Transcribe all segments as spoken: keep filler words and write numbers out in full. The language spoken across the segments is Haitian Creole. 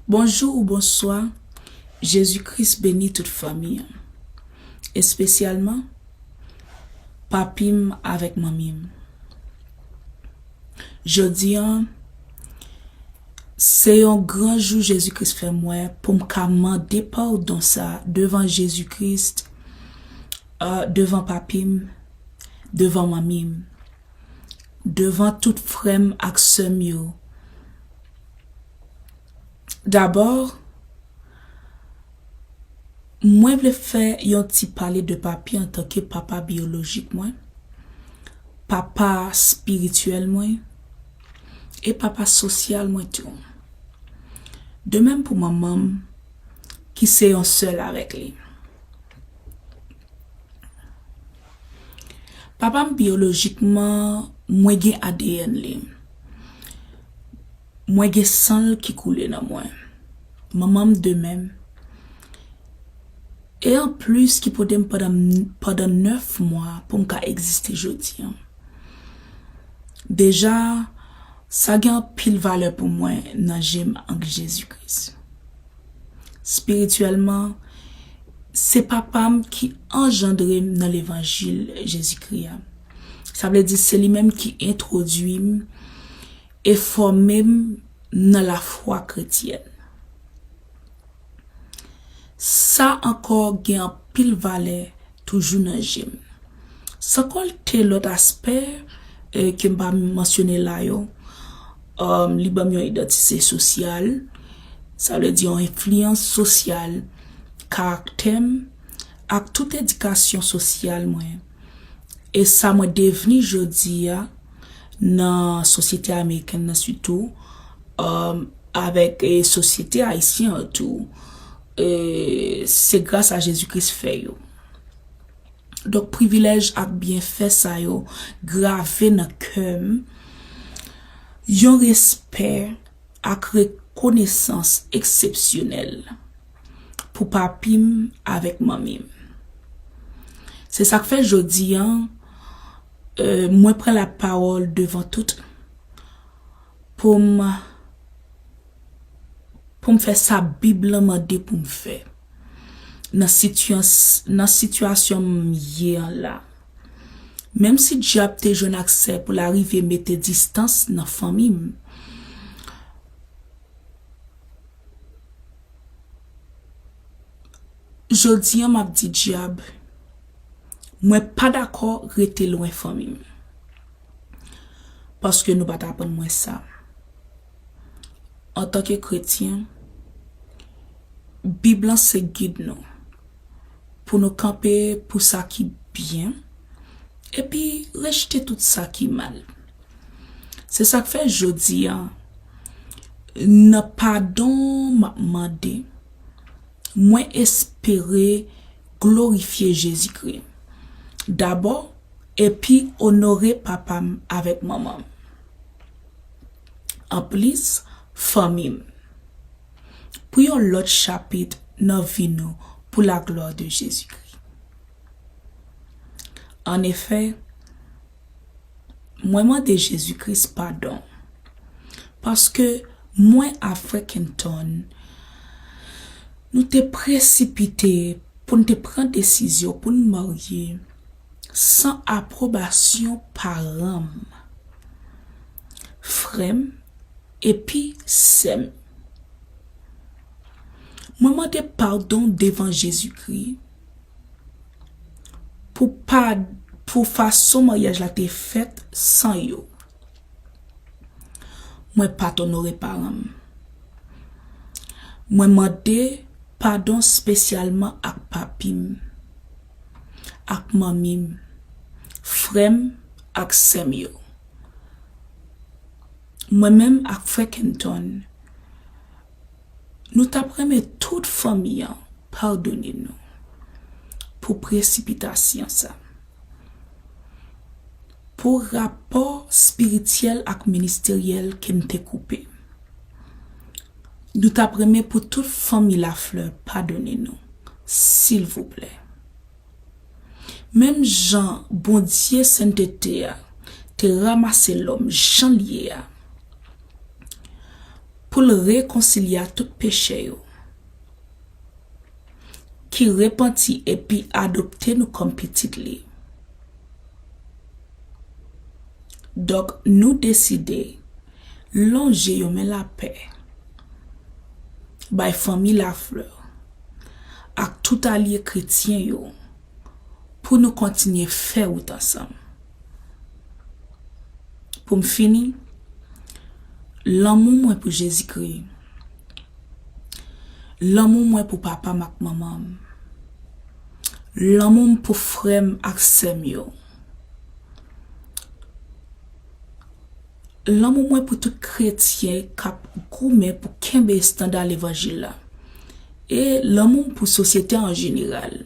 Bonjou ou bonswa, Jezi Kris beni tout fanmi an, espesyalman papi m avèk manmi m. Jodi an, se yon gran jou Jezi Kris fè m wè pou m ka mande padon sa devan Jezi Kris, euh, devan papi m, devan manmi m, devan tout frè m ak sè m yo. Dabò, mwen vle fè yon ti pale de papi antanke papa biyolojik mwen, papa espirityèl mwen, e papa sosyal mwen tou. De menm pou manman m, ki se yon sèl avèk li. Papa m biyolojikman, mwen gen A D N li. Mwen gen san l ki koule nan mwen. Manman m de menm. E anplis ki pote m pandan, pandan nèf mwa pou m ka egziste jodi an. Deja, sa gen anpil valè pou mwen nan je m ak Jezi Kris. Espirityèlman, se papa m ki anjandre m nan levanjil Jezikri a. Sa vle di se li menm ki entwodui m e fòme m nan lafwa kretyèn. Sa ankò gen anpil valè toujou nan je m. San konte lòt aspè, eh, ke m pa mansyone la yo, um, li ban m yon idantite sosyal, sa vle di yon enfliyans sosyal, karaktè m, ak tout edikasyon sosyal mwen. E sa mwen devni jodi a nan sosyete amerikèn nan sitou, um, avèk, eh, sosyete ayisyen an tou, eh, se gras a Jezi Kris fè yo. Donk, privilèj ak byenfè sa yo grave nan kè m yon respè ak rekonesans eksepsyonèl pou papi m avèk manmi m. Se sa k fè jodi an, euh, mwen pran lapawòl devan tout pou m, pou m fè sa Bib lan mande pou m fè nan sitiyas-, nan sitiyasyon m ye an la. Menm si dyab te jwenn aksè pou l arive mete distans nan fanmi m, jodi an m ap di dyab, mwen pa dakò rete lwen fanmi m. Paske nou pa t aprann mwen sa. Antanke kretyen, Bib lan se gid nou, pou nou kanpe pou sa ki byen, epi rejte tout sa ki mal. Se sa k fè jodi a, nan padon m ap mande, mwen espere glorifye Jezikri dabò, epi onore papa m avèk manman m. Anplis, fanmi m. Pou yon lòt chapit nan vi nou, pou laglwa de Jezikri. Annefè, mwen mande Jezi Kris padon, paske mwen a frè Kenton, nou te presipite pou n te pran desizyon pou n marye san apwobasyon paran m, frè m, epi sè m. Mwen mande padon devan Jezikri pou pa, pou fason maryaj la te fèt san yo. Mwen pa t onore paran m. Mwen mande padon espesyalman ak papi m, ak manmi m, frè m ak sè m yo. Mwen menm ak frè Kenton, nou t ap renmen tout fanmi an padone nou pou presipitasyon sa, pou rapò espirityèl ak ministeryèl ke n te koupe. Nou t ap renmen pou tout fanmi Lafleur padone nou, silvouplè. Menm jan Bondye sentete a te ranmase lòm jan l ye a, pou l rekonsilye a tout peche yo, ki repanti epi adopte nou kòm pitit li. Donk, nou deside lonje yon men lapè bay fanmi Lafleur ak tout alye kretyen yo pou nou kontinye fè wout ansanm. Pou m fini, lanmou mwen pou Jezikri, lanmou mwen pou papa m ak manman m, lanmou m pou frè m ak sè m yo, lanmou mwen pou tout kretyen k ap goumen pou kenbe estanda levanjil la, e lanmou m pou sosyete an jeneral.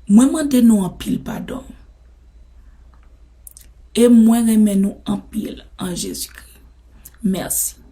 Mwen mande nou anpil padon. E mwen renmen nou anpil an Jezikri. Mèsi.